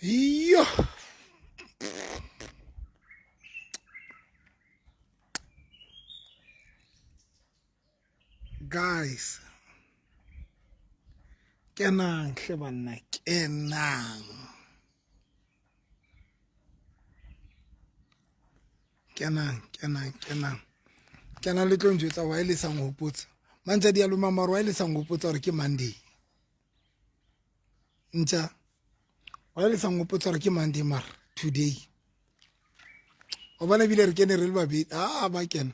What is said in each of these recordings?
Yo. Guys. Kenang hle banna, kenang. Kenang, kenang, kenang. Kenang le tlo njwetsa why le sa nghopotsa. Mantsa di a loma mara why le sa nghopotsa hore ke Monday. Ntja. Why le sa nghopotsa hore ke Monday mara today. O bona ebile re kene re le babedi. Ah ba kena.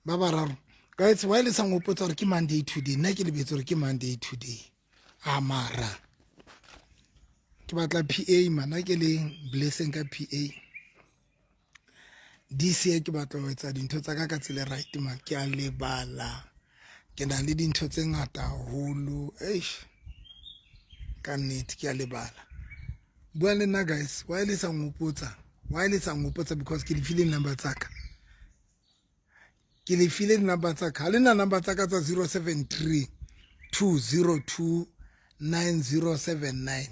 Ba bararo. Guys, why le sa nghopotsa hore ke Monday today? Nna ke lebetse hore ke Monday today. A mara. Ke batla PA mana ke le blessing ka PA. This year ke batla ho etsa dintho tsa ka ka tsela e right man. Ke a lebala. Ke na le dintho tse ngata haholo. Eish. Ka nnete ke a lebala. Bua le nna guys, why le sa nghopotsa? Why le sa nghopotsa because ke le file number tsa ka. Ke le file di-number tsa ka. Ha le na number tsa ka tsa 073 202 9079.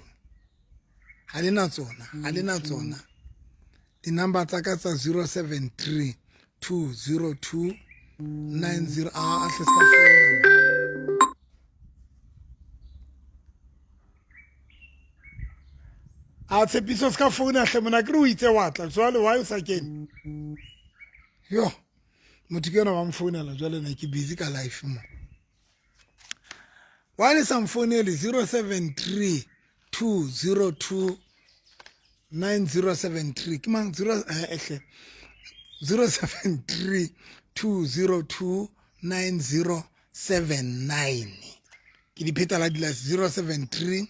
Ha le na tsona, ha le na tsona. Di-number tsa ka tsa 073 202 90 a hle ska founa. A tshepiso ska founa hle mona ke re o itse wa tla jwale why o sa kene? Yo, motho ke yona wa mfounela jwale ne ke busy ka life mo. Why le sa mfounele 073 202 9073 ke mang 0 eh 073 202 9079 ke di pheta la dila 073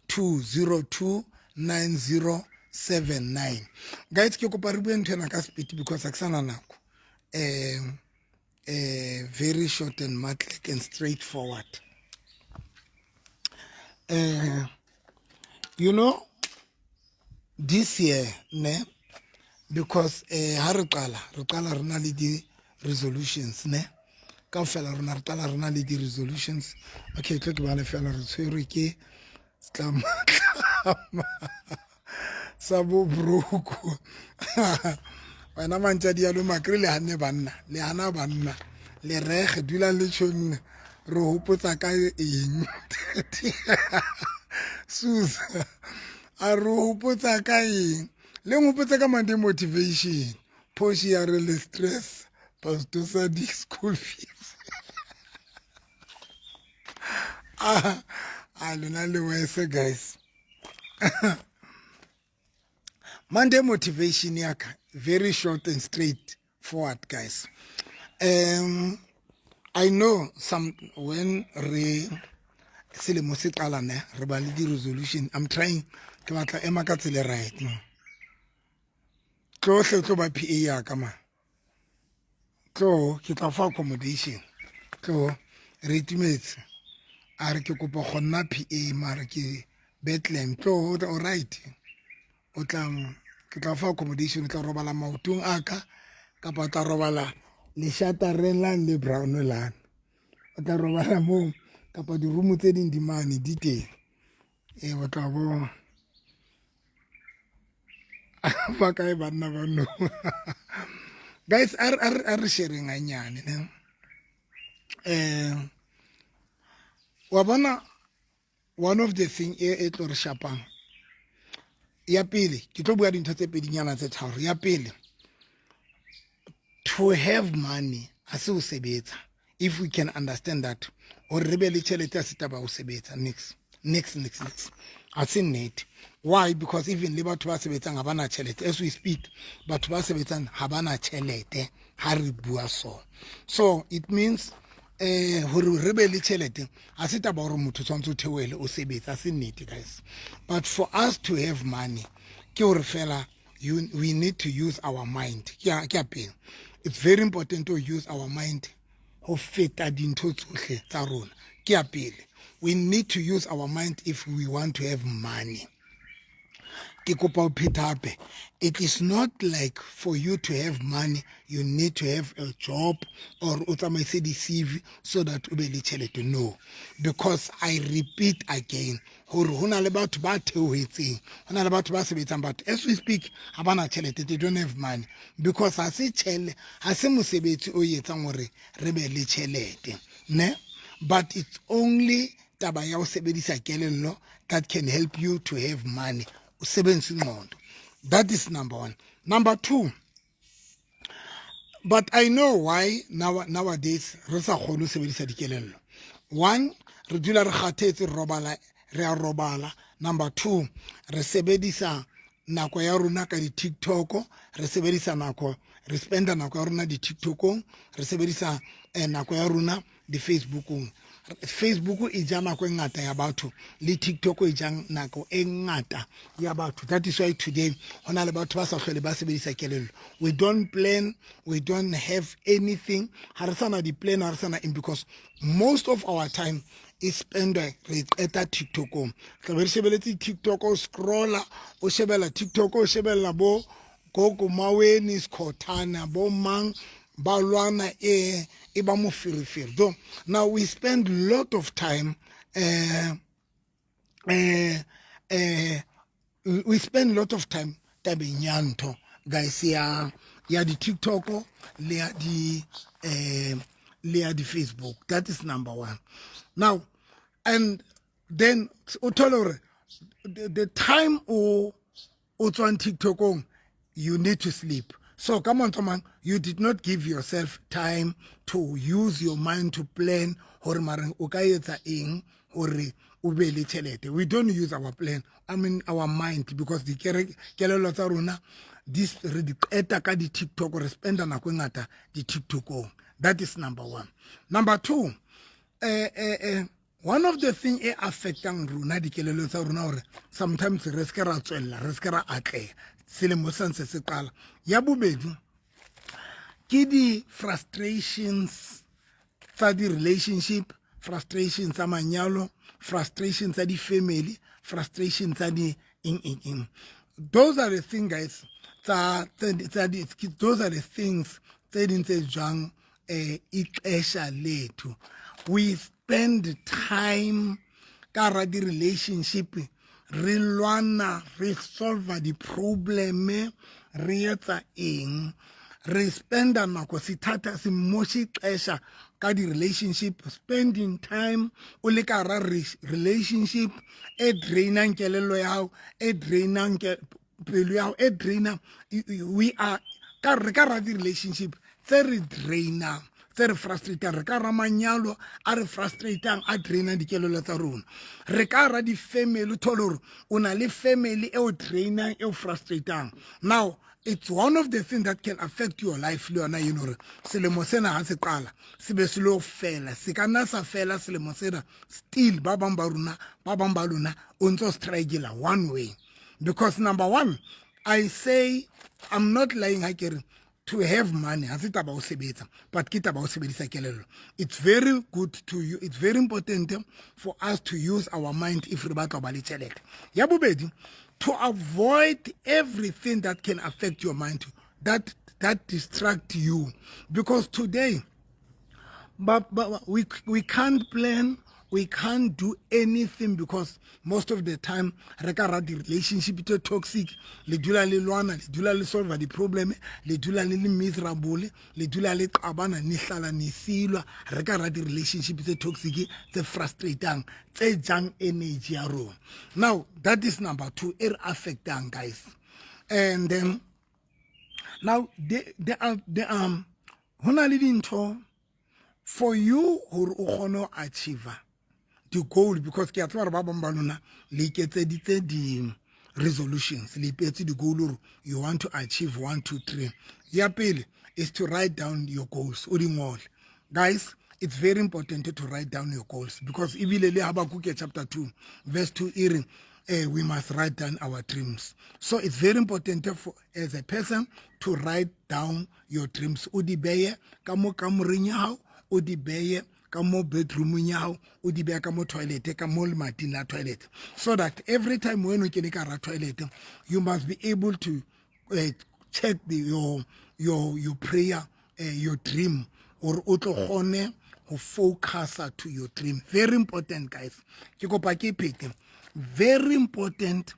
202 9079 guys ke kopa re bue ntho ena ka speed because ha ke sana nako. Very short and matlek and straightforward. You know this year ne because ha re qala re qala re na le di resolutions ne kaofela rona re qala re na le di resolutions. Okay, tlo ke bale fela re tshwerwe ke setlamatlama sa bo broko. Wena mantša di alo makre le hanne banna le hana banna le rege dulang le tšhonne re hopotsa ka eng. Susa a re hopotsa ka eng le nghopotsa ka Monday motivation Porsche ya re le stress pastor sa di school fees. A lona le wese guys. Monday motivation ya ka very short and straight forward guys. I know some when re selemo se qala ne re ba le di resolution. I'm trying ke batla ema ka tsela right no. Tlo hle tlo ba PA ya ka ma. Tlo ke tla fa accommodation. Tlo re itumetse. A re ke kopa go nna PA mara ke Bethlehem. Tlo o right. O tla ke tla fa accommodation o tla robala maotong a ka kapa o tla robala leshatareng lane le brown lane. O tla robala moo kapa di-room tse ding di mane di teng. E o tla bona. Ba kae banna ba no. Guys, a re shareng hanyane ne. Wa bona one of the thing e tlo re shapang ya pele ke tlo bua dintho tse pedinyana tse tharo. Ya pele, to have money ha se o sebetsa. If we can understand that hore re be le tjhelete ya setaba o sebetsa nix nix nix nix ha se nnete. Why? Because even le batho ba sebetsang ha bana tjhelete. As we speak, batho ba sebetsang ha bana tjhelete ha re bua so. So it means hore re be le tjhelete ha se taba hore motho tshwantse o theohele o sebetsa, ha se nnete guys. But for us to have money ke hore fela we need to use our mind. Ke ya pele. It's very important to use our mind ho feta dintho tsohle tsa rona. Ke ya pele. We need to use our mind if we want to have money. Ke kopa ho pheta hape, it is not like for you to have money you need to have a job or o tsamaise di-CV so that o be le tjhelete. No, because I repeat again hore ho na le batho ba theohetseng, ho na le batho ba sebetsang, but as we speak ha bana tjhelete. They don't have money because ha se tjhele, ha se mosebetsi o etsang hore re be le tjhelete, ne? But it's only taba ya ho sebedisa kelello that can help you to have money. O sebedisa ingqondo. That is number one. Number two, but I know why now, nowadays re sa kgone ho sebedisa dikelello. One, re dula re kgathetse, re robala, re a robala. Number two, re sebedisa nako ya rona ka di-TikTok, re sebedisa nako, re spenda nako ya rona di-TikTokong, re sebedisa nako ya rona di-Facebookong. Facebook e ja nako e ngata ya batho, le TikTok e jang nako e ngata ya batho. That is why today ho na le batho ba sa hlole ba sebedisa kelello. We don't plan, we don't have anything. Ha re sana di-plan, ha re sana eng, because most of our time e spendwa, re qeta TikTokong. Tlabe re shebeletse TikTok, o scrolla, o shebella TikTok, o shebella bo Gogo Maweni Skhothana, bo mang ba lwana, e ba moferefere. So now we spend lot of time, we spend lot of time tabeng ya ntho, guys, ya di-TikTok le ya di-Facebook. That is number one. Now, and then o thole hore the time o tswang TikTokong, you need to sleep. So ka mantswe mang, you did not give yourself time to use your mind to plan hore mare o ka etsa eng hore o be le tjhelete. We don't use our plan, I mean our mind, because di kelello tsa rona di re di qeta ka di-TikTok. Re spenda nako e ngata di-TikTokong. That is number one. Number two, one of the thing e affectang rona dikelello tsa rona hore sometimes re se ke ra tswella, re se ke ra atleha selemo sa ntse se qala, ya bobedi ke di-frustrations tsa di-relationship, frustration tsa manyalo, frustration tsa di-family, frustration tsa di eng eng eng. Those are the thing, guys, tsa di, those are the things tse ding tse jwang ixesha lethu. We spend time ka ra di-relationship, re lwana, re solva di-problem, re etsa eng, re spenda nako, sithatha, simosha ixesha ka di-relationship, spending time o le ka hara relationship e drainang kelello ya hao, e drainang pelo ya hao, e drainang. We are ka re ka ra di-relationship tse re drainang, tse re frustratang. Re ka ra manyalo a re frustratang, a drainang dikelello tsa rona. Re ka ra di-family, o thole hore o na le family e o drainang, e o frustratang. Now it's one of the things that can affect your life le yona eno, hore selemo sena ha se qala se be se lo fela, se ka nna sa fela selemo sena, still ba bang ba rona, ba bang ba lona o ntso struggle one way. Because number one, I say, I'm not lying ha ke re to have money ha se taba o sebetsa, but ke taba o sebedisa kelello. It's very good to you, it's very important for us to use our mind if re batla ho ba le tjhelete. Ya bobedi, to avoid everything that can affect your mind, that distract you, because today but we can't plan, we can't do anything, because most of the time re ka ra di-relationship tse toxic. Le dula le lwana, le dula le solva di-problem, le dula le le miserable, le dula le qabana, nihlala nisilwa. Re ka ra di-relationship tse toxic, tse frustratang, tse jang energy ya rona. Now that is number two e re affectang, guys. And then now there are there ho na le dintho for you hore o kgone ho achieve di-goal, because ke a tseba hore ba bang ba lona le iketseditse di-resolutions, le ipetse di-goal hore you want to achieve 1 2 3. Ya pele is to write down your goals, o di ngole. Guys, it's very important to write down your goals, because ebile le Habakkuk chapter 2 verse 2 e re we must write down our dreams. So it's very important for as a person to write down your dreams. O di beye ka mo kamoreng ya hao, o di beye ka ka mo bedroomong ya hao, o di beha ka mo toilet, ka mo lemating la toilet, so that every time when o kene ka hara toilet, you must be able to check your prayer, your dream, or o tlo kgone ho focusa to your dream. Very important, guys. Ke kopa ke phete. Very important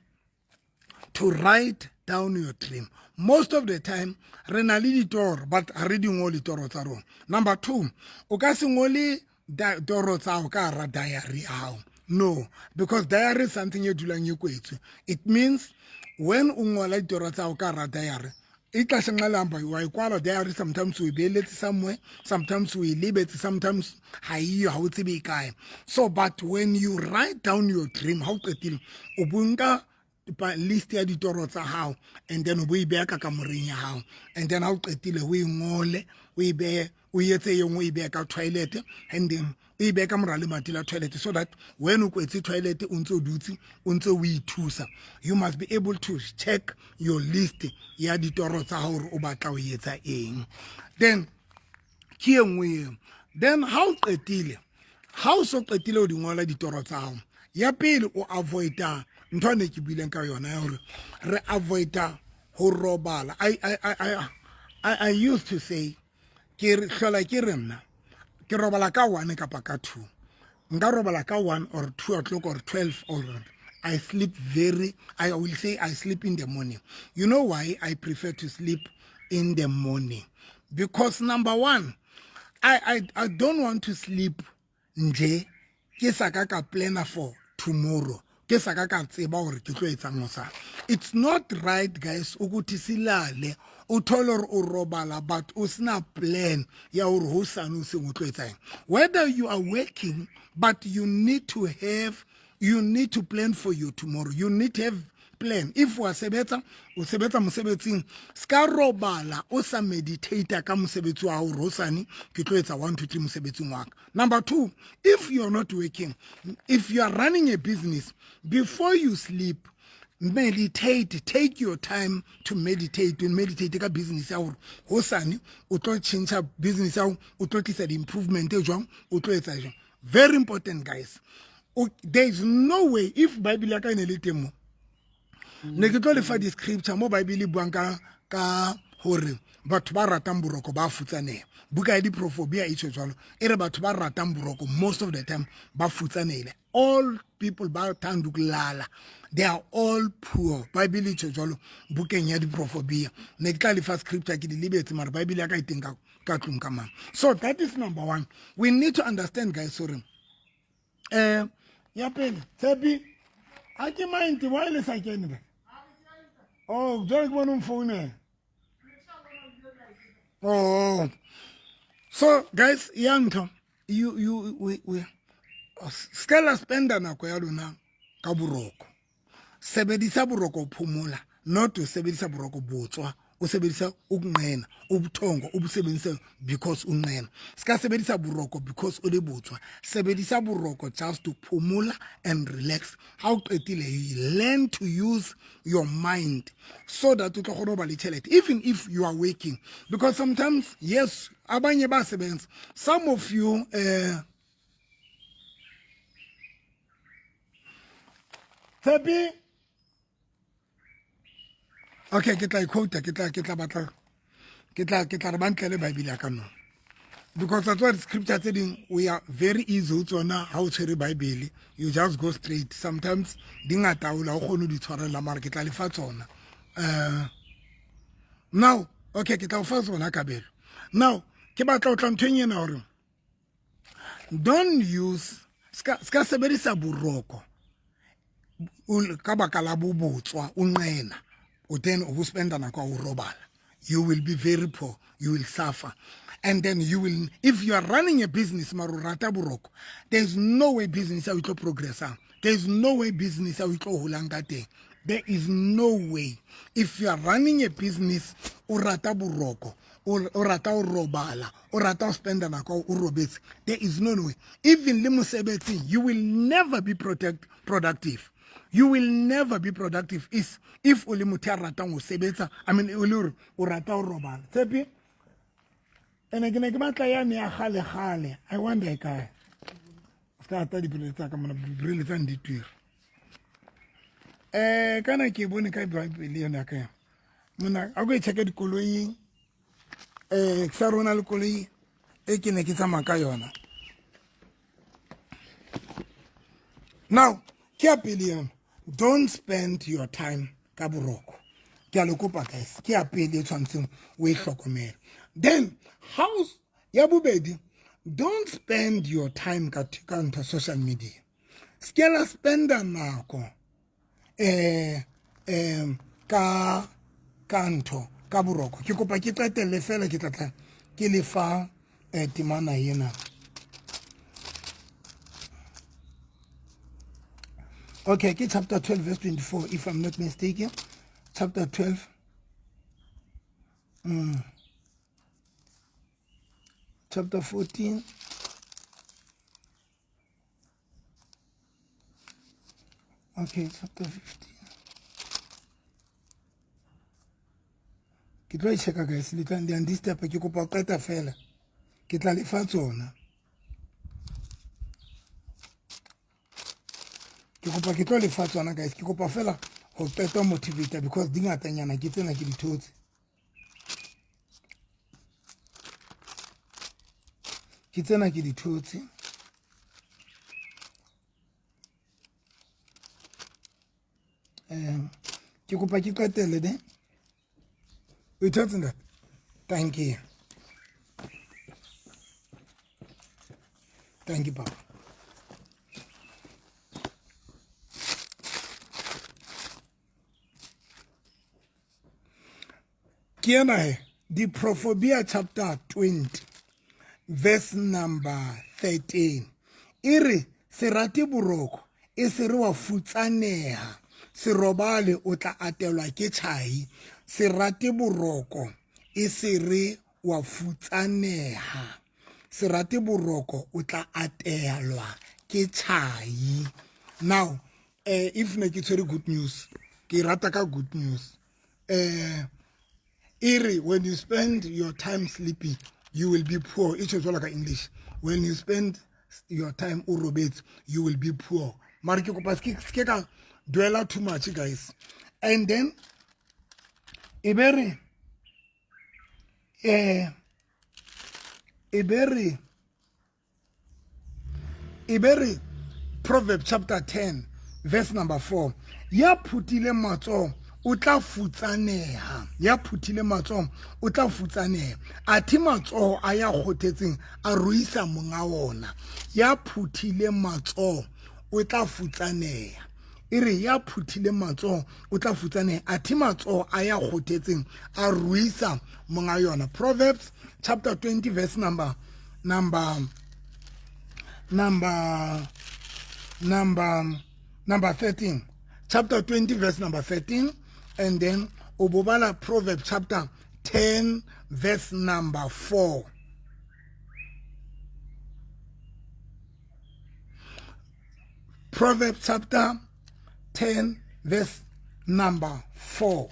to write down your dream. Most of the time re na le ditoro, but ha re di ngole ditoro tsa rona. Number two, o ka se ngole toro tsa hao ka hara diary ya hao. No, because diary is something e dulang e kwetswe. It means when o ngola ditoro tsa hao ka hara diary, ixesha nxa lihamba wayikwala diary, sometimes o e beeletse somewhere, sometimes o e lebetse, sometimes ha eyo, ha o tsebe e kae. So but when you write down your dream, ha o qetile, o bo nka list ya ditoro tsa hao, and then o bo e beha ka kamoreng ya hao, and then ha o qetile o e ngole, o e behe, o etse e nngwe, o e behe ka toilet, and then o e behe ka mora lemati la toilet, so that when o kwetse toilet, o ntse o dutse, o ntse o ithusa, you must be able to check your list ya ditoro tsa hao hore o batla ho etsa eng. Then ke e nngwe eo. Then ha o qetile, ha o so qetile ho di ngola ditoro tsa hao, ya pele o avoida ntho ne ke buileng ka yona ya hore re avoida ho robala. I used to say, ke re hlola ke re nna ke robala ka 1 kapa ka 2. Nka robala ka 1 or 2 o'clock or 12 or I sleep very, I will say I sleep in the morning. You know why I prefer to sleep in the morning? Because number one, I don't want to sleep nje ke sa ka ka planner for tomorrow, ke sa ka ka tseba hore ke tlo etsang hosane. It's not right, guys, ukuthi silale, o thole hore o robala but o sena plan ya hore hosane o seng o tlo etsang. Whether you are working, but you need to have, you need to plan for your tomorrow. You need to have plan. If wa sebetsa, o sebetsa mosebetsing, ska robala o sa meditate ka mosebetsi wa hao hore hosane ke tlo etsa 1 2 3 mosebetsing wa ka. Number two, if you are not working, if you are running a business, before you sleep, meditate. Take your time to meditate. Meditate ka business ya hore hosane o tlo tjhentjha business ya hao, o tlo tlisa di-improvement e jwang, o tlo etsa jwang. Very important, guys. There is no way, if Bible ya ka e ne le teng mo, ne ke tlo lefa di-scripture mo Bible e buang ka hore batho ba ratang boroko ba futsaneha. Buka ya Diprofobia e tjho jwalo, e re batho ba ratang boroko most of the time ba futsanehile. All people ba thanda ukulala, they are all poor. Bible e tjho jwalo bukeng ya Diprofobia. Ne ke tla lefa scripture, ke di lebetse, mara Bible ya ka e teng ka tlung ka mang. So that is number one. We need to understand, guys, hore ya pele, Tshepi, ha ke mind why le sa kene ba. Oh, jwale ke bona o mfounela. Oh, so guys, ya ntho, you we ska la spenda nako ya lona ka boroko. Sebedisa boroko phomola, not o sebedisa boroko botswa, o sebedisa ukunqena ubuthongo, ubusebenzise because unqena. Ska sebedisa boroko because o le botswa. Sebedisa boroko just to phomola and relax. Ha o qetile, you learn to use your mind so that o tlo kgona ho ba le tjhelete even if you are working. Because sometimes, yes, abanye ba sebenza, some of you, Tshepi, okay, ke tla e quote, ke tla batla, ke tla re ba ntle le Bible ya ka no, because that's what scripture tse ding we are very easy ho tsona. Ha o tshwere Bible, you just go straight. Sometimes di ngata o la o kgone ho di tshwarella, mara ke tla lefa tsona. Now, okay, ke tla o fa tsona, Kabelo. Now ke batla ho tla nthong ena hore don't use, ska sebedisa boroko ka baka la bobotswa, o nqena, o then o bo spenda nako o robala. You will be very poor, you will suffer, and then you will, if you are running a business mara o rata boroko, there is no way business ya o tlo progressang. There is no way business ya o tlo holang ka teng. There is no way. If you are running a business, o rata boroko, o rata o robala, o rata o spenda nako o robetse, there is no way. Even le mosebetsing, you will never be productive. You will never be productive is if o le motho ya ratang ho sebetsa, I mean, o le hore o rata ho robala. Tshepi, Ene ke ne ke batla yane ya kgale kgale. I wonder e kae. Se ka ata dibrele tsa ka mona, dibrele tsa nditwiri. Kana ke bone ka Bible yona ka. Mona a go e check dikoloing. Ke sa rona le koloi e ke ne ke tsamaya ka yona. Now, ke ya pele yona. Don't spend your time ka boroko. Ke a le kopa guys, ke ya pele e tshwanetseng o e hlokomele. Then house ya bobedi, don't spend your time ka ntho social media. Se la spenda nako ka ntho ka boroko. Ke kopa ke qetelle fela ke tla ke le fa temana ena. Okay, ke chapter 12 verse 24 if I'm not mistaken. Chapter 12. Chapter 14. Okay, chapter 15. Ke tlo e checka guys, le tla ndi disturb ke kopa qeta fela. Ke tla le fa tsona. Ke kopa ke tlo le fa tsona guys, ke kopa fela ho qeta motivator because di ngatanyana ke tsena ke di thotse. Ke tsena ke di thotse. Ke kopa ke qetelle ne. O ithotse ntate? Thank you. Thank you, Papa. Ke ena he, Diprophobia chapter 20 verse number 13. E re se rate boroko e se re wa futsaneha, se robale o tla atelwa ke tjhai. Se rate boroko e se re wa futsaneha, se rate boroko o tla atelwa ke tjhai. Now if ne ke tshwere good news, ke rata ka good news. Ere when you spend your time sleeping you will be poor. E tjho jwalo ka English, when you spend your time o robetse you will be poor. Mara ke kopa se ka dwela too much guys. And then e be re e be re Proverbs chapter 10 verse number 4, ya phuthile matsoho o tla futsaneha, ya phuthile matsoho o tla futsaneha, athe matsoho a ya kgothetseng a ruisa monga wona. Ya phuthile matsoho o tla futsaneha. E re ya phuthile matsoho o tla futsaneha, athe matsoho a ya kgothetseng a ruisa monga yona. Proverbs chapter 20 verse number 13. Chapter 20 verse number 13, and then obobala Proverbs chapter 10 verse number 4. Proverbs chapter 10 verse number 4.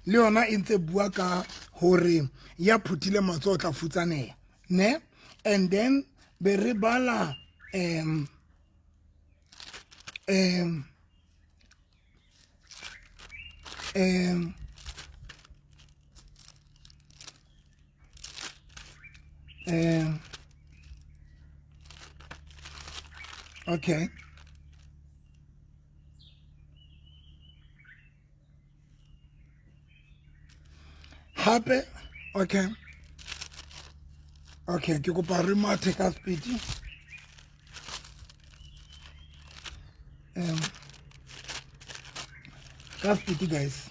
Le yona e ntse bua ka hore ya phuthile matsoho o tla futsaneha, ne? And then be re bala okay. Hape, okay. Okay, ke kopa re mathe ka speed. Ka speed guys.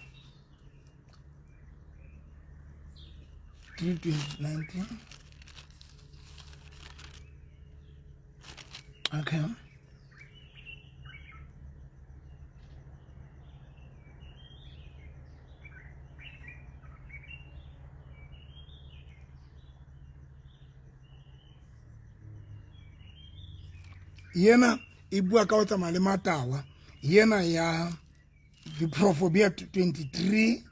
3:19. Okay. Yena e bua ka ho tsamaya le matawa. Yena ya Diprophobia 23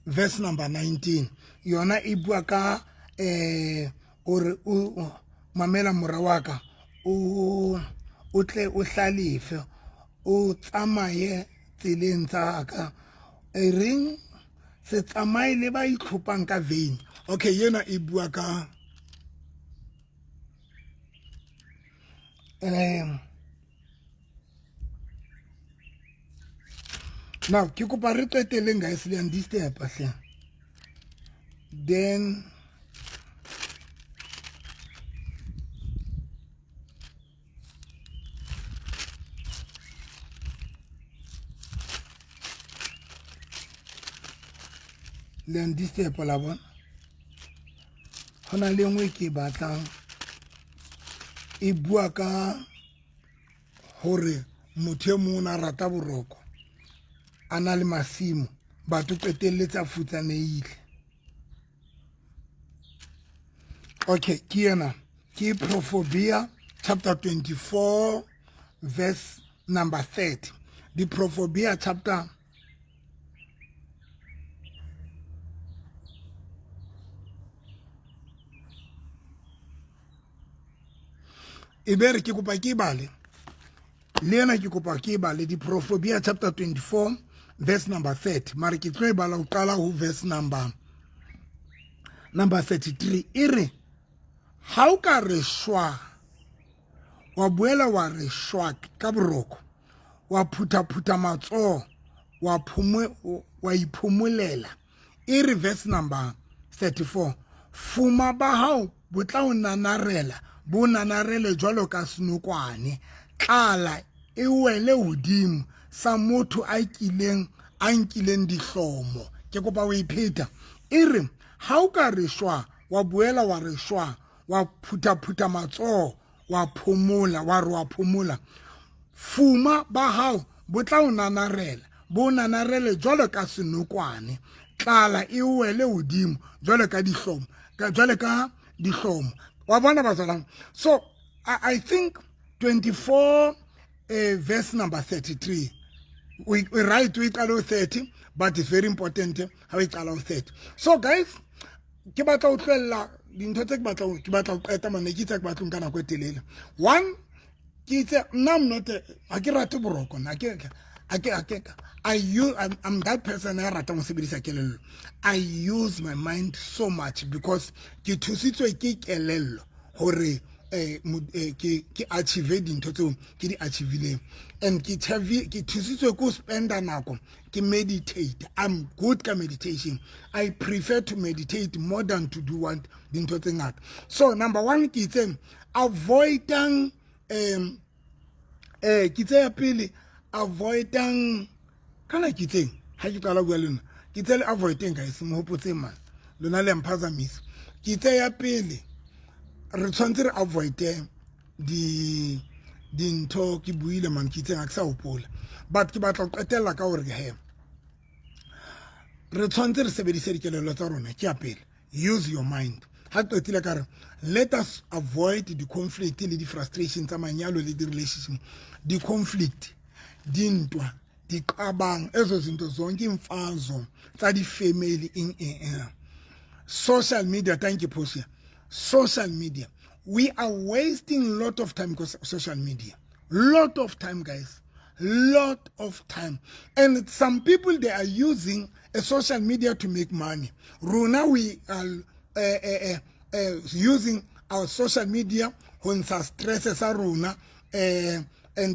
verse number 19. Yona e bua ka O re o mamela mora wa ka, o tle o hlalefe, o tsamaye tseleng tsa ka, e reng se tsamaye le ba itlhophang ka vein. Okay, yena e bua ka now ke kopa re qeteleng guys, le disturb hle. Then le disturb la bona, ho na le nngwe ke batlang e bua ka hore motho e mong o na rata boroko, a na le masimo, batho qetelletse a futsanehile. Okay, ke yena, ke Proverbia chapter 24 verse number 30. Di Proverbia chapter e be re ke kopa ke bale le ena, ke kopa ke bale di Proverbia chapter 24 verse number 30, mare ke tlo e bala ho qala ho verse number 33. E re ha o ka re shwa, wa boela wa re shwa ka boroko, wa phutha matsoho, wa iphomolela. E re verse number 34, fuma ba hao bo tla o nanarela, bo nanarele jwalo ka senokwane, tlala e wele hodimo sa motho a kileng a nkileng dihlomo. Ke kopa o ipheta. E re ha o ka re shwa, wa boela wa re shwa, wa phutha matsoho, wa phomola, wa re wa phomola, fuma ba hao bo tla o nanarela, bo nanarele jwalo ka senokwane, tlala e wele hodimo jwalo ka dihlomo, jwalo ka dihlomo. Wa bona bazalwane? So I think 24 verse number 33, we right, we qala 30, but it's very important how we qala 30. So guys, ke batla ho tlohella dintho tse ke batla ho qeta mane, ke itse ke batla nka nako e telele. One, ke itse nna I'm not ha ke rate boroko nna, I'm that person ya ratang ho sebedisa kelello. I use my mind so much because ke thusitswe ke kelello hore ke achieve dintho tseo ke di achievileng, and ke thusitswe ke ho spenda nako ke meditate. I'm good ka meditation. I prefer to meditate more than to do what dintho tse ngata. So number one, ke itseng avoidang ke itse ya pele avoidang kana ke itseng ha ke qala bua le lona, ke itse le avoideng guys, mo hopotseng man lona le mphazamisa. Ke itse ya pele re tshwanetse re avoide di dintho ke buile man, ke itseng ha ke sa hopola, but ke batla ho qetella ka hore he re tshwanetse re sebedise dikelello tsa rona. Ke ya pele, use your mind. Ha qetile ka re let us avoid the conflict le di frustration tsa manyalo le di relationship, di conflict, dintwa, diqabang, ezo zinto zonke, imfazo tsa di family in social media. Thank you Portia. Social media, we are wasting a lot of time because social media, lot of time guys, lot of time. And some people, they are using a social media to make money. Rona, we are using our social media ho ntsha stress sa rona, and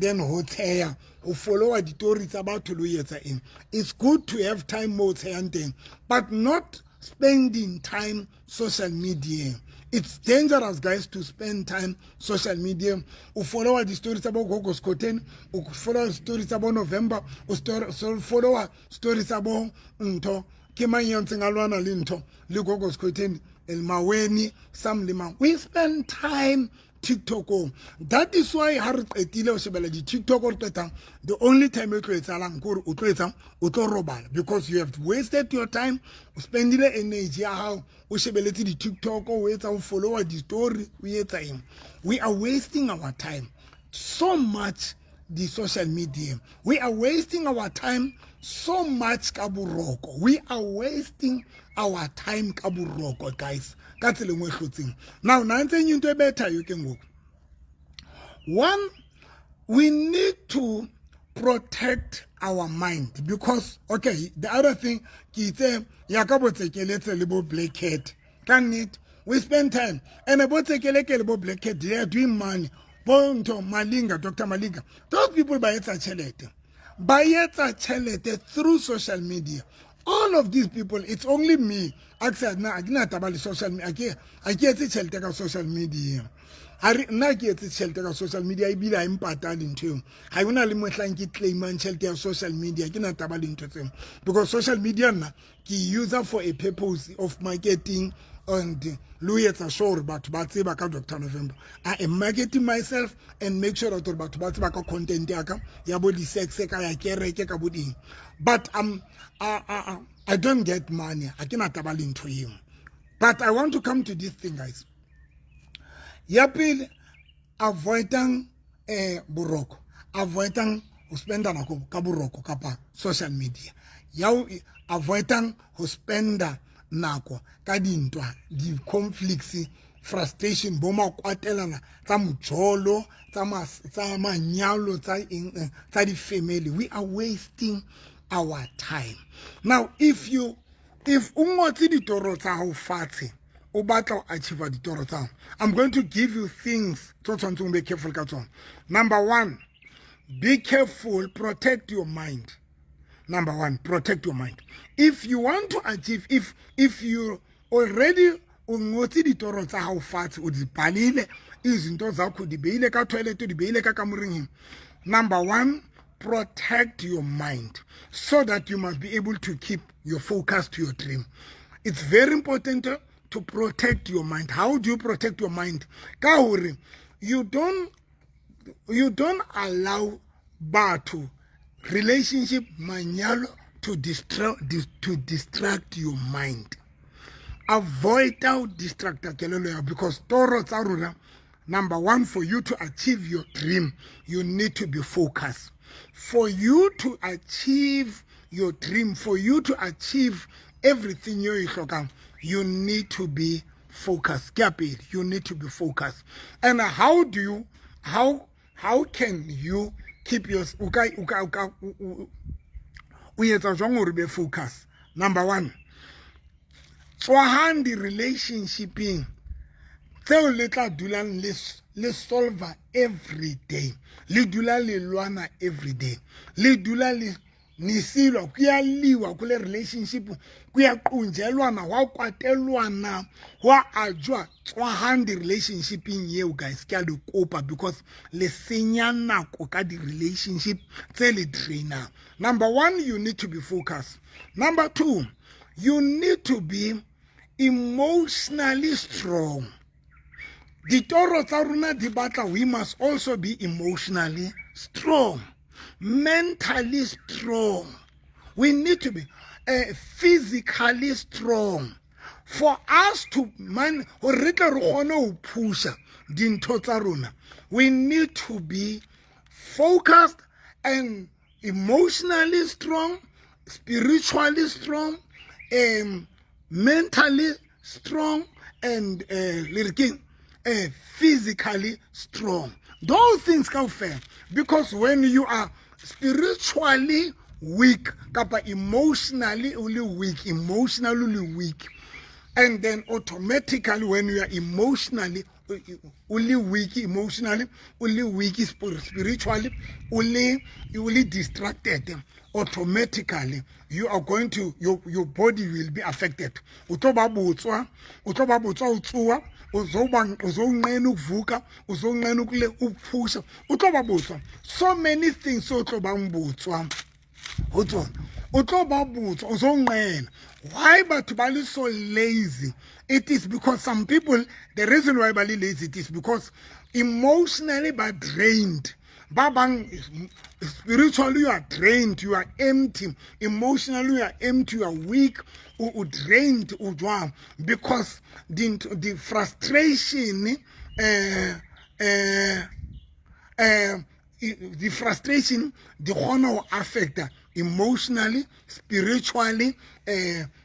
then ho tsheya, ho follow ditori tsa batho lo etsa eng. It's good to have time mo tsheyang teng, but not spending time social media. It's dangerous guys to spend time social media. O follow the stories tsa bo Gogo Skhotheni, o follow stories tsa bo November, o follow stories tsa bo ntho ke mang ya ntseng a lwana le ntho le Gogo Skhotheni, el Maweni, Sam Limang. We spend time TikTok. That is why ha re qetile ho shebella di TikTok re qetang, the only time e tlo etsahalang ke hore o tlo etsang, o tlo robala, because you have wasted your time, o spendile energy ya hao o shebeletse di TikTok, o etsa o follow di story, o etsa eng. We are wasting our time so much. di-social media. We are wasting our time so much ka boroko. We are wasting our time ka boroko, guys, ka tsela engwe e hlotseng. Now nantsi enye into ebethayo ke ngoku. One, we need to protect our mind because, okay, the other thing ke itse ya ka botsekeletse le bo Black Cat. Ka nnete, we spend time and botsekeleke le bo Black Cat, they are doing money. Bo ntho Malinga, Dr Malinga, those people ba etsa tšhelete, ba etsa tšhelete through social media. All of these people, it's only me a ke sa nna, a ke na taba le social media, a ke etse tšhelete ka social media. A re nna ke etse tšhelete ka social media, ebile ha e mpatale ntho eo. Ga gona le mohlang ke claimang tšhelete ya social media. Ke na taba le ntho tseo because social media nna ke user for a purpose of marketing and le ho etsa sure gore batho ba tseba ka Dr November. I am marketing myself and make sure that gore batho ba tseba ka content ya ka ya bo di-sex, ka ya kereke, ka bo ding, but I don't get money. Ha ke na taba le ntho eo. But I want to come to this thing, guys. Ya pele, avoidang boroko, avoidang ho spenda nako ka boroko kapa social media. Ya avoidang ho spenda nako ka dintwa, di-conflicts, frustration, bo makwatelana tsa mojolo, tsa manyalo, tsa eng, tsa di-family. We are wasting our time. Now if o ngotse ditoro tsa hao fatshe, o batla ho achieve ditoro tsa hao, I'm going to give you things tse o tshwanetseng o be careful ka tsona. Number one, be careful, protect your mind. Number one, protect your mind. If you want to achieve, if you already o ngotse ditoro tsa hao fatshe, o di balile izinto zakho, di beile ka toilet, o di beile ka kamoreng, number one, protect your mind so that you must be able to keep your focus to your dream. It's very important to protect your mind. How do you protect your mind? Ka hore you don't allow batho, relationship, manyalo to distract your mind. Avoid ho distracta kelello ya, because toro tsa rona, number one, for you to achieve your dream, you need to be focused. For you to achieve your dream, for you to achieve everything you e hlokang, you need to be focused. Ke ya pele, you need to be focused. And how do you how can you keep your o ka o etsa jwang hore be focus? Number one, tswahang di-relationshipeng tseo le tla dulang le solver every day, le dula le lwana every day, le dula le nisilwa, kuyaliwa kule relationship, kuyaqunjelwana, hwa kwatelwana, hwa ajwa. Tswahang di-relationshipeng eo, guys, ke a le kopa, because le senya nako ka di-relationship tse le drainang. Number one, you need to be focused. Number two, you need to be emotionally strong. Ditoro tsa rona di batla we must also be emotionally strong, mentally strong. We need to be physically strong for us to man gore re tle re kgone ho pusha dintho tsa rona. We need to be focused and emotionally strong, spiritually strong, mentally strong and le re keng, physically strong. Those things kaofela, because when you are spiritually weak kapa emotionally o le weak, emotionally weak, and then automatically when you are emotionally o le weak, emotionally o le weak, spiritually o le distracted, automatically you are going to your body will be affected. O tlo ba botswa, o tlo ba botswa, o tsoa, uzoba uzonqena ukuvuka, uzonqena ukule ukuphusha, o tlo ba botswa. So many things o tlo bang botswa ho tsona, o tlo ba botswa, uzonqena. Why batho ba le so lazy? It is because some people, the reason why ba le lazy, it is because emotionally ba drained. Ba bang, spiritually you are drained, you are empty. Emotionally you are empty, you are weak, o drained, o jwang, because the frustration, The frustration di kgona ho affecta emotionally, spiritually,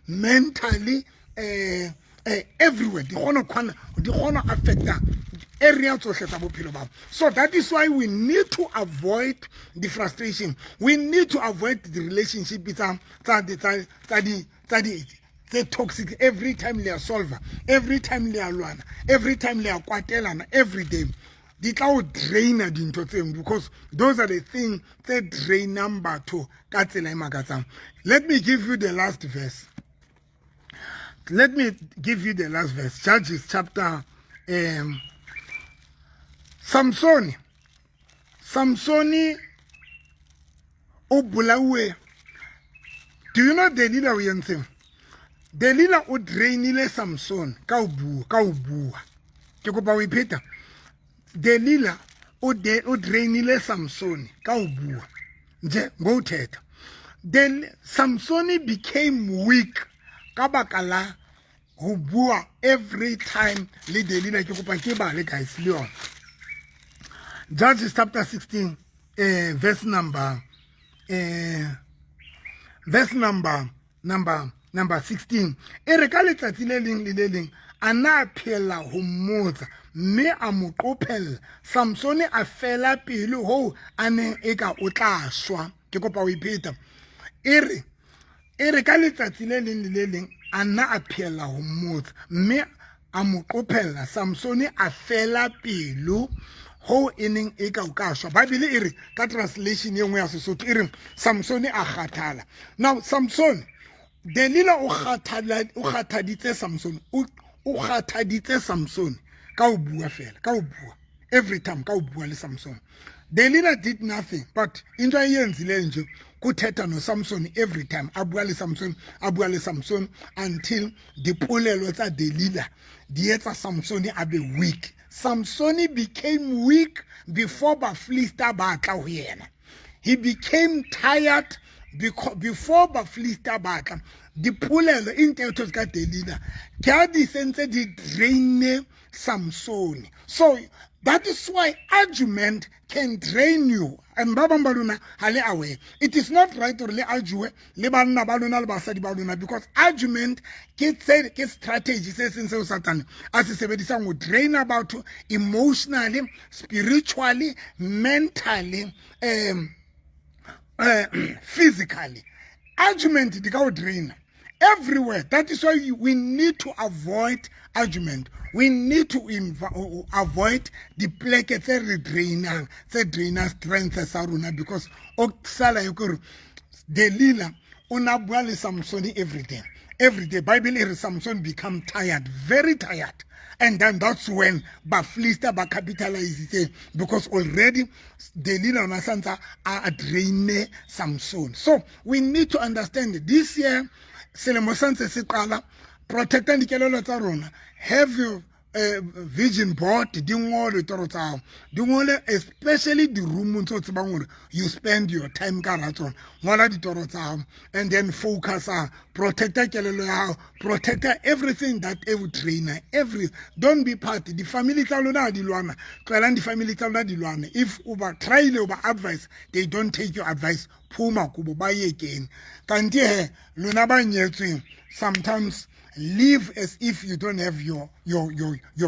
mentally, everywhere. Di kgona affecta area tsohle tsa bophelo ba. So that is why we need to avoid the frustration. We need to avoid the relationship tsa di tse toxic. Every time le a solver, every time le a lwana, every time le a kwatelana, every day di tla o draina dintho tseo, because those are the thing tse drainang batho ka tsela e makatsang. Let me give you the last verse. Let me give you the last verse, Judges chapter Samsoni o bolauwe. Do you know Delila o entseng? Delila o drainile Samson ka o bua. Ke kopa o ipheta. Delila o drainile Samson ka o bua nje ngowuthetha. Then Samsoni became weak ka baka la ho bua every time le Delila. Ke kopa ke bale, guys, le yona Judges chapter 16, verse number 16. E re ka letsatsi le leng le le leng a na phela ho mmotsa, mme a mo qophella. Samsone a fela pele hoo a neng e ka o tla shwa. Ke kopa o ipheta. E re ka letsatsi le leng le le leng a nna a phela ho mmotsa, mme a mo qophella. Samsone a fela pelo ho e neng e ka o ka shwa. Bible e re ka translation e nngwe ya Sesotho e re Samsone a kgathala. Now Samson, Delila o kgathaditse Samson, o kgathaditse Samson ka o bua fela, ka o bua every time, ka o bua le Samson. Delila did nothing, but into ayenzileyo nje kuthetha noSamson every time, a bua le Samson, a bua le Samson, until dipolelo tsa Delila di etsa Samson a be weak. Samson became weak before Bafilista ba tla ho yena. He became tired before Bafilista ba tla. Dipolelo, intetho zika Delila ke a di sentse di drain Samson. So that is why argument can drain you, and ba bang ba lona ha le aware. It is not right gore le argue le banna ba lona le basadi ba lona, because argument ke tse ke strategy se seng seo Satane a se sebedisang ho draina batho emotionally, spiritually, mentally, physically. Argument di ka o draina everywhere. That is why we need to avoid argument. We need to avoid dipleke tse re drainang, tse drainang strength sa rona, because o sala e kore Delila o na bua le Samson every day, every day. Bible e re Samson become tired, very tired, and then that's when Bafilista ba capitalize, because already Delila ona santsa a draine Samson. So we need to understand, this year, selemo santse se qala, protectang dikelello tsa rona. Have your vision board, di ngole toro tsa hao, di ngole, especially di-roomong tse o tsebang gore you spend your time ka hara tsona. Ngola ditoro tsa hao and then focus, protecta kelello ya hao, protecta everything that e o drainer every. Don't be part di-family tsa lona ha di lwana. Tlohelang di-family tsa lona di lwana. If o ba tryile o ba advice, they don't take your advice, phuma kubo, ba yekeng. Kanti he lona ba nyetsweng, sometimes live as if you don't have your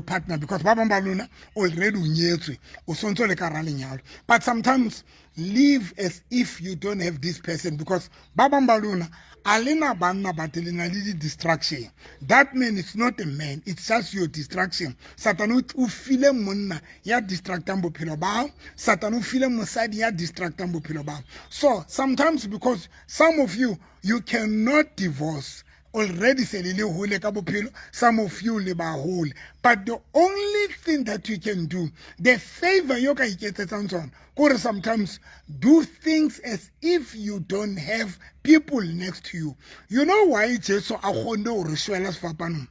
partner, because ba bang ba lona already o nyetswe, o sontso le ka ra lenyalo, but sometimes live as if you don't have this person, because ba bang ba lona a lena banna, but le na le di-distraction. That man is not a man, it's just your distraction. Satan o file monna ya distractang bophelo ba hao. Satan o file mosadi ya distractang bophelo ba hao. So sometimes, because some of you, you cannot divorce already, se le le hole ka bophelo, some of you le ba hole, but the only thing that you can do, the favor yo ka iketsetsang tsona, kore sometimes do things as if you don't have people next to you. You know why Jesu a kgonne ho re shwela sefapanong?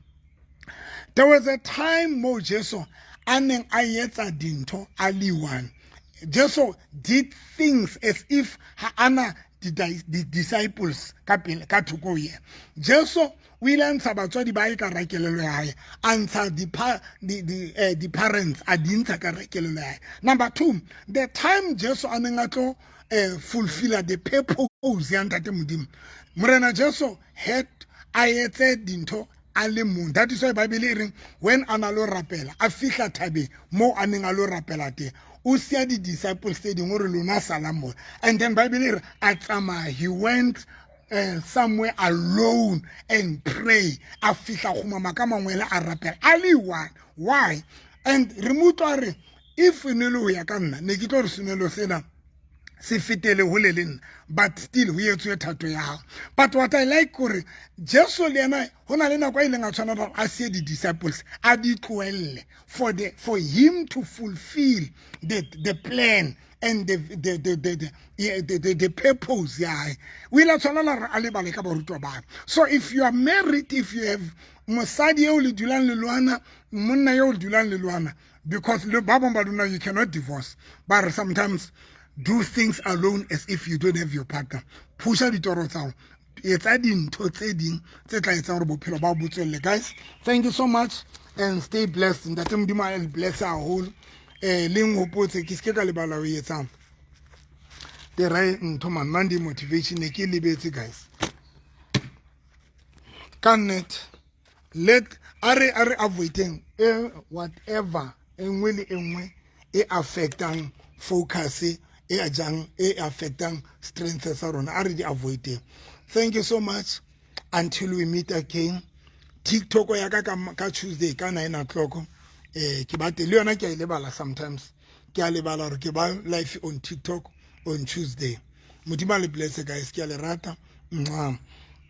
There was a time mo Jesu a neng a etsa dintho a le one. Jesu did things as if ha ana Di-disciples ka pele ka thoko ho yena. Jesu o ile a ntsha batswadi ba hae ka hara kelello ya hae, a ntsha di-parents, a di ntsha ka hara kelello ya hae. Number two, the time Jesu a neng a tlo fulfilla the purpose ya Ntate Modimo, Morena Jesu had a etse dintho a le mong. That is why Bible e reng when a na lo rapela, a fihla thabeng mo a neng a lo rapela teng, o siya di-disciples tse dingwe gore lona salang mo. And then Bible e re a tsamaya, he went somewhere alone and pray. A fihla kgumama ka mangwele, a rapela a le one. Why? And re mo utlwa re if ne le ho ya ka nna, ne ke tlo re senwelo sena se fetele hole le nna, but still ho etswe thato ya hao. But what I like kore Jesu le yena ho na le nako a ileng a tshwana gore a sie di-disciples, a di tlohelle for him to fulfill the plan and the purpose ya hae. O ile a tshwanela gore a lebale ka barutwa ba. So if you are married, if you have mosadi eo le dulang le lwana, monna eo le dulang le lwana, because le ba bang ba lona you cannot divorce, but sometimes do things alone as if you don't have your partner. Pusha ditoro tsa hao, etsa dintho tse ding tse tla etsang gore bophelo ba bo tswelle. Guys, thank you so much and stay blessed. Ntate Modimo a le bless haholo. Le nghopotse ke seke ka lebala ho etsang the right ntho man. Monday motivation ne ke lebetse, guys, ka nnete. Let a re avoideng whatever e nngwe le e nngwe e affectang focus, e jang e affectang strength sa rona, a re di avoideng. Thank you so much. Until we meet again, TikTok ya ka Tuesday ka 9 o'clock ke bate le yona. Ke a e lebala sometimes, ke a lebala gore ke ba live on TikTok on Tuesday. Modimo a le bless, guys. Ke a le rata. Mwah.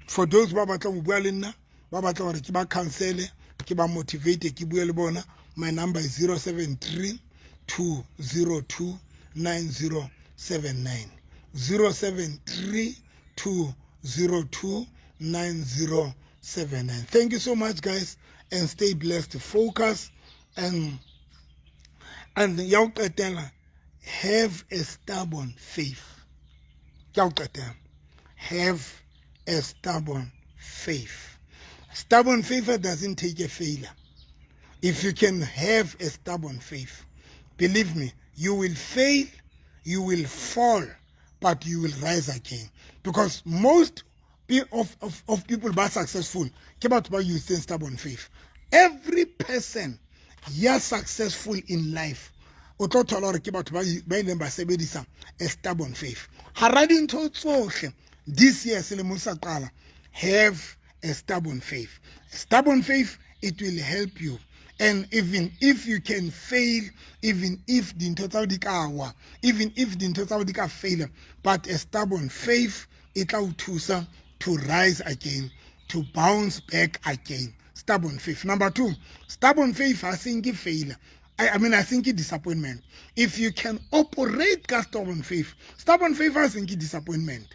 For those ba batlang ho bua le nna, ba batla gore ke ba counsele, ke ba motivate, ke bue le bona, my number is 073 202 9079, 073 202 9079. Thank you so much, guys, and stay blessed. Focus and ya ho qetela, have a stubborn faith. Ke ya ho qetela, have a stubborn faith. Stubborn faith doesn't take a failure. If you can have a stubborn faith, believe me, you will fail, you will fall, but you will rise again, because most of people ba successful ke batho ba using stubborn faith. Every person ya successful in life, o tlo thola gore ke batho ba ileng ba sebedisa a stubborn faith. Hara dintho tsohle this year, selemo sa qala, have a stubborn faith. Stubborn faith, it will help you. And even if you can fail, even if dintho tsa di ka wa, even if dintho tsa di ka fail, but a stubborn faith e tla o thusa to rise again, to bounce back again. Stubborn faith. Number two, stubborn faith ha se nke failure, I mean, I think disappointment. If you can operate ka stubborn faith, stubborn faith ha se nke disappointment.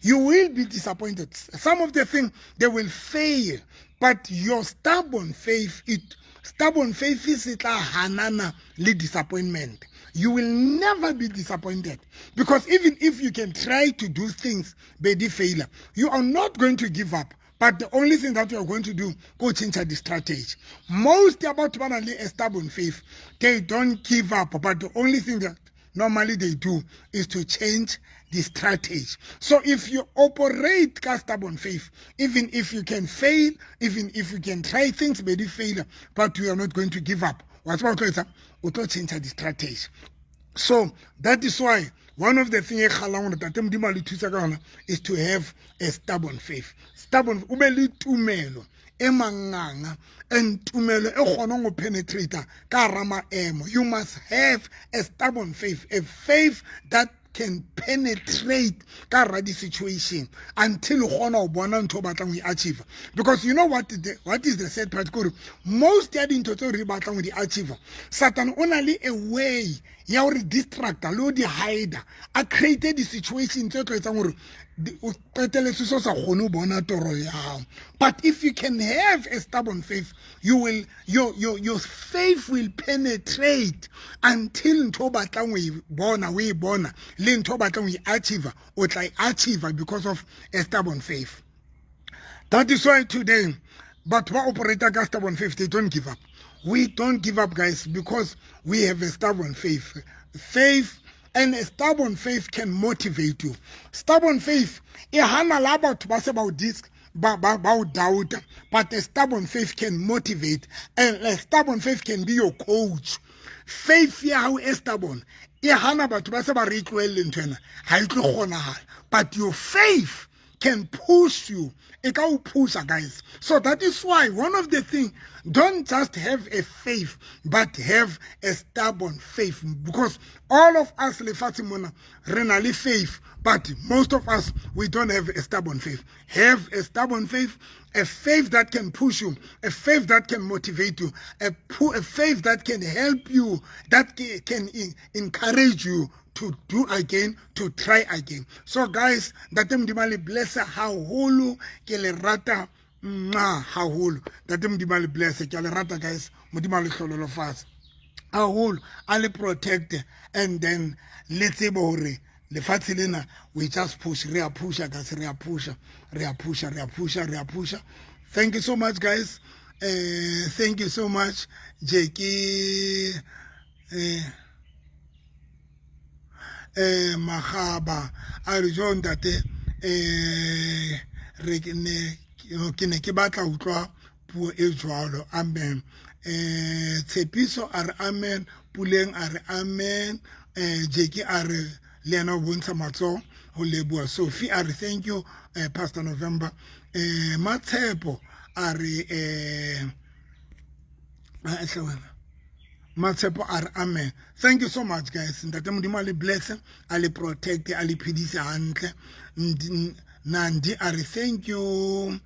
You will be disappointed. Some of the things, they will fail, but your stubborn faith, it stubborn faith se tla hanana le disappointment. You will never be disappointed, because even if you can try to do things be di failure, you are not going to give up, but the only thing that you are going to do, go change the strategy. Most about ba nang le a stubborn faith, they don't give up, but the only thing that normally they do is to change the strategy. So if you operate ka stubborn faith, even if you can fail, even if you can try things be di failure, but you are not going to give up. Wa tseba o tlo etsa, o tlo change the strategy. So that is why one of the thing e kgalang gore Tate Modimo a le thusa ka yona is to have a stubborn faith. Stubborn, o be le tumelo e manganga and tumelo e kgonang go penetrate ka hara maemo. You must have a stubborn faith, a faith that can penetrate ka hara di-situation until o kgona ho bona ntho o batlang ho e achieve. Because you know what is the sad part? Kore most ya dintho tseo re batlang ho di achieve, Satan o na le a way. Ya hore distracta le ho di hide, a create di-situation tse tlo etsang hore o qetelletse o sa kgone ho bona toro ya hao. But if you can have a stubborn faith, you will your faith will penetrate until ntho o batlang ho e bona o e bona, le ntho o batlang ho e achieve o tla e achieve because of a stubborn faith. That is why today batho ba operate ka stubborn faith. They don't give up. We don't give up, guys, because we have a stubborn faith. And a stubborn faith can motivate you. Stubborn faith e hana la batho ba se ba o disc ba o doubt, but a stubborn faith can motivate and a stubborn faith can be your coach. Faith ya hao e stubborn e hana batho ba se ba re e tlohelle ntho ena, ha e tlo kgonahala, but your faith can push you, e ka o pusha, guys. So that is why one of the thing, don't just have a faith, but have a stubborn faith, because all of us lefatshe mona re na le faith, but most of us, we don't have a stubborn faith. Have a stubborn faith, a faith that can push you, a faith that can motivate you, a faith that can help you, that can encourage you to do again, to try again. So guys, Ntate Modimo le bless haholo. Ke le rata nna haholo. Ntate Modimo le bless. Ke a le rata, guys. Modimo le hlololofatse haholo, a le protect, and then le tsebe hore lefatshe lena, we just push. Re a pusha, guys. Re a pusha, re a pusha, re a pusha, re a pusha. Thank you so much, guys. Thank you so much. Jeki Magaba a re jo ntate, re ne ke ne ke batla utlwa puo e jwalo. Amen. Tshepiso a re amen. Puleng a re amen. Jeki a re le yena o bontsha matsoho ho leboha. Sophie a re thank you, Pastor November. Matshepo a re hle wena. Matshepo a re amen. Thank you so much, guys. Ntate Modimo a le bless, a le protect, a le phedise hantle. Nandi a re thank you.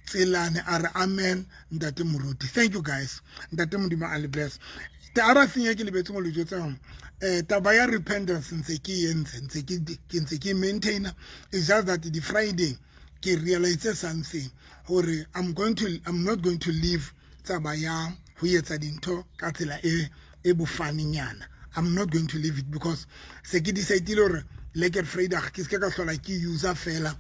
Tselane a re amen, ntate moruti. Thank you, guys. Ntate Modimo a le bless. The other thing e ke lebetseng ho le jwetsa, taba ya repentance ntse ke entse, ntse ke ntse ke maintain. It's just that the Friday ke realize something hore I'm not going to leave taba ya ho etsa dintho ka tsela e bofanenyana. I'm not going to leave it because se ke decide hore Lekker Vrydag ke se ka hlola ke user fela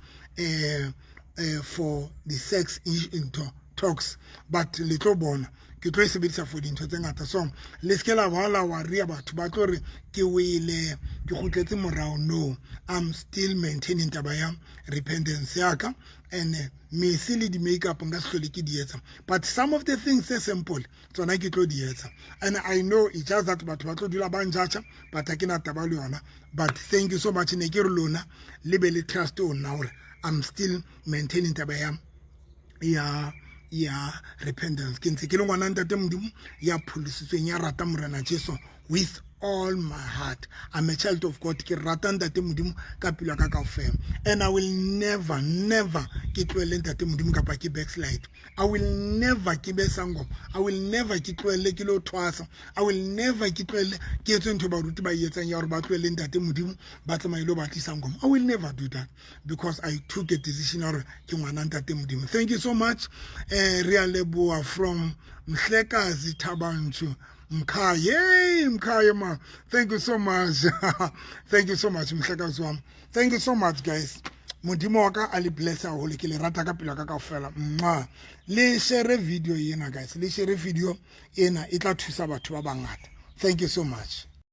for the sex into talks, but le tlo bona ke tlo e sebedisa for dintho tse ngata. So le se ke la ba la worry batho ba tlo re ke wele, ke kgutletse morao. No, I'm still maintaining taba ya repentance ya ka, and mese le di-makeup nka se hlole ke di etsa, but some of the things tse simple tsona ke tlo di etsa. And I know it's just that batho ba tlo dula ba njatša, but ha ke na taba le yona. But thank you so much. Ne ke re lona le be le trust o nna hore I'm still maintaining taba ya repentance. Ke ntse ke le ngwana ntate Modimo ya pholositsweng, ya rata Morena Jesu with all my heart. I'm a child of God. Ke rata ntate Modimo ka pelo ya ka kaofela, and I will never, never ke tlohelle ntate Modimo kapa ke backslide. I will never ke be sangoma. I will never ke tlohelle ke lo thwasa. I will never ke tlohelle ke etse ntho baruti ba e etsang ya hore ba tlohelle ntate Modimo ba tsamaye lo batlisang ngoma. I will never do that because I took a decision ya hore ke ngwana ntate Modimo. Thank you so much. Re a leboha from Mhlekazi Thabanchu. Mkhaya, yay, Mkhaya ma. Thank you so much. Thank you so much, Mhlekazi wami. Thank you so much, guys. Modimo wa ka a le bless haholo. Ke le rata ka pelo ya ka kaofela. Mwa. Le share video ena, guys. Le share video ena, e tla thusa batho ba bangata. Thank you so much.